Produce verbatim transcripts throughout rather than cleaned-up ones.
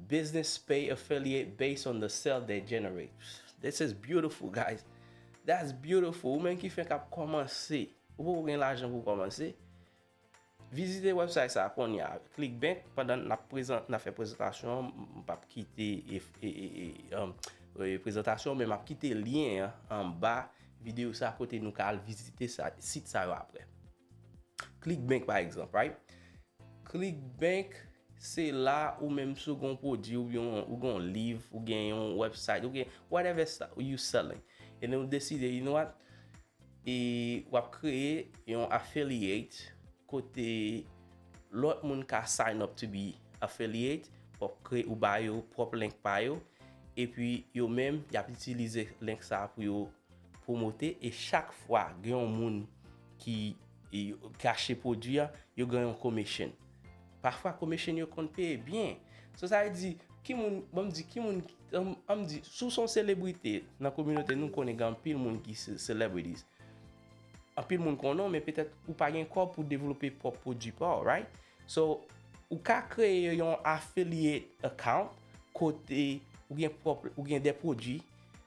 Business pay affiliate based on the sale they generate. This is beautiful, guys. That's beautiful. Ou menm ki fenk ap kòmanse, ou poko gen lajan pou kòmanse, vizite website sa kounye a, Clickbank. Pandan n ap prezan-, n ap fè prezantasyon an, m p ap kite e, e, e, e, um, e, prezantasyon, men m ap kite lyen an anba videyo sa kote nou ka al vizite sa, sit sa yo apre. Clickbank, pa egzanp, right? Clickbank, se la ou menm si w gen yon pwodui, ou gen yon, ou gen yon liv, ou gen yon website, ou gen whatever sa you selling. E nou deside, you know what? E w ap kreye yon affiliate kote lòt moun ka sign up to be affiliate, w ap kreye, ou ba yo pwòp link pa yo, epi yo menm, y ap itilize link sa pou yo pwomote, e chak fwa gen yon moun ki, e, ki achte pwodui a, yo gen yon commission. Pafwa commission yo konn peye byen. So sa vle di, ki moun, ban m di, ki moun, an, an m di, si w se yon selebrite nan kominote nou, konnen gen anpil moun ki se celebrities. Anpil moun konnen w, men petèt ou pa gen kòb pou devlope pwòp pwodui pa w, right? So, ou ka kreye yon affiliate account kote ou gen pwòp, ou gen de pwodui,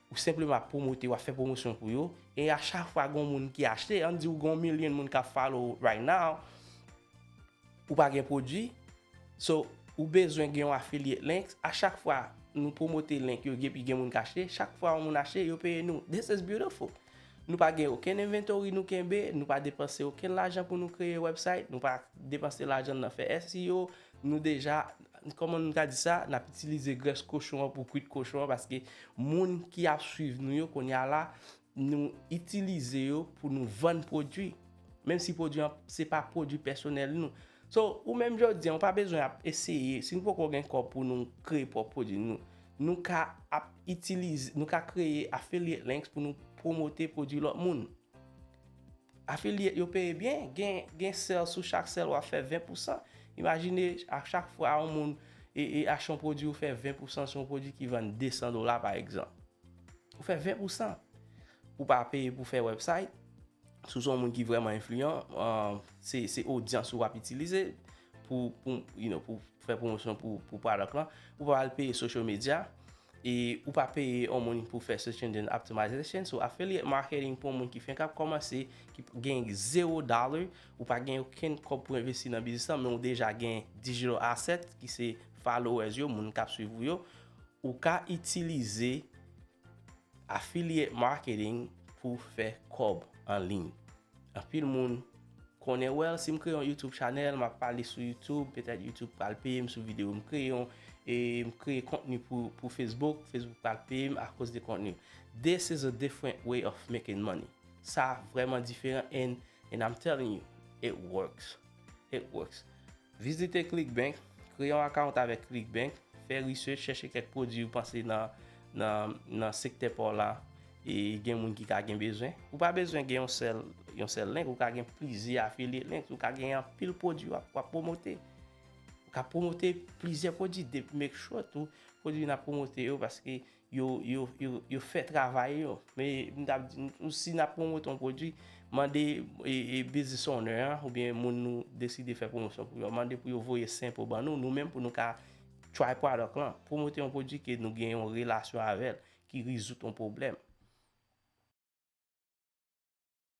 ou senpleman ap pwomote, w ap fè pwomosyon pou yo, e a chak fwa gen yon moun ki achte, ann di ou gen yon milyon moun k ap follow w right now, ou pa gen pwodui, so, ou bezwen gen yon affiliate links, a chak fwa nou pwomote link yo, epi gen moun k achte, chak fwa yon moun achte, yo peye nou. This is beautiful. Nou pa gen okenn inventory nou kenbe, nou pa depanse okenn lajan pou nou kreye website, nou pa depanse lajan nan fè S E O, nou deja, kòman nou ka di sa, n ap itilize grès kochon an pou kwit kochon an, paske moun ki ap swiv nou yo kounye a la, nou itilize yo pou nou vann pwodui. Menm si pwodui an se pa pwodui pèsonèl nou. So, ou menm jodi an, ou pa bezwen ap eseye, si nou poko gen kòb pou nou kreye pwòp pwodui nou, nou ka ap itilize, nou ka kreye affiliate links pou nou pwomote pwodui lòt moun. Affiliate yo peye byen, gen, gen sale, sou chak sale w ap fè ven pousan. Imajine a chak fwa yon moun e, e achte yon pwodui, ou fè ven pousan sou yon pwodui ki vann de san dola pa egzanp. Ou fè ven pousan. Ou pa peye pou fè website. Si w se yon moun ki vrèman enfliyan, um, se, se odyans ou w ap itilize pou, pou, you know, pou fè pwomosyon pou, pou product lan. Ou pa al peye social media. E ou pa peye yon moun pou fè search engine optimization. So, affiliate marketing pou yon moun ki fenk ap kòmanse, ki gen zewo dollar, ou pa gen okenn kòb pou envesti nan biznis lan, men ou deja gen digital asset, ki se followers yo, moun k ap swiv ou yo. Ou ka itilize affiliate marketing pou fè kòb an liy. Anpil moun konnen, well, si m kreye yon YouTube channel, m ap pale sou YouTube, petèt YouTube pral peye m sou videyo m kreye, yon, e m kreye kontni pou, pou Facebook, Facebook pral peye m akoz de kontni. This is a different way of making money. Sa vrèman diferan, and, and I'm telling you, it works. It works. Vizite Clickbank, kreye yon account avèk Clickbank, fè research, chèche kèk pwodui ou panse nan, nan, nan sektè pa w la, e gen moun ki ka gen bezwen. Ou pa bezwen gen yon sèl, yon sèl link, ou ka gen plizyè affiliate links, ou ka gen anpil pwodui w ap, w ap pwomote. Ou ka pwomote plizyè pwodui, de, make sure tou pwodui n ap pwomote yo, paske yo, yo, yo, yo fè travay yo. Men, m t ap di, si n ap pwomote yon pwodui, mande, e, e, business owner an, oubyen moun nou deside fè pwomosyon pou yo, mande pou yo voye sample ban nou, nou menm pou nou ka try product lan, pwomote yon pwodui ke nou gen yon relasyon avè l, ki rezoud yon pwoblèm.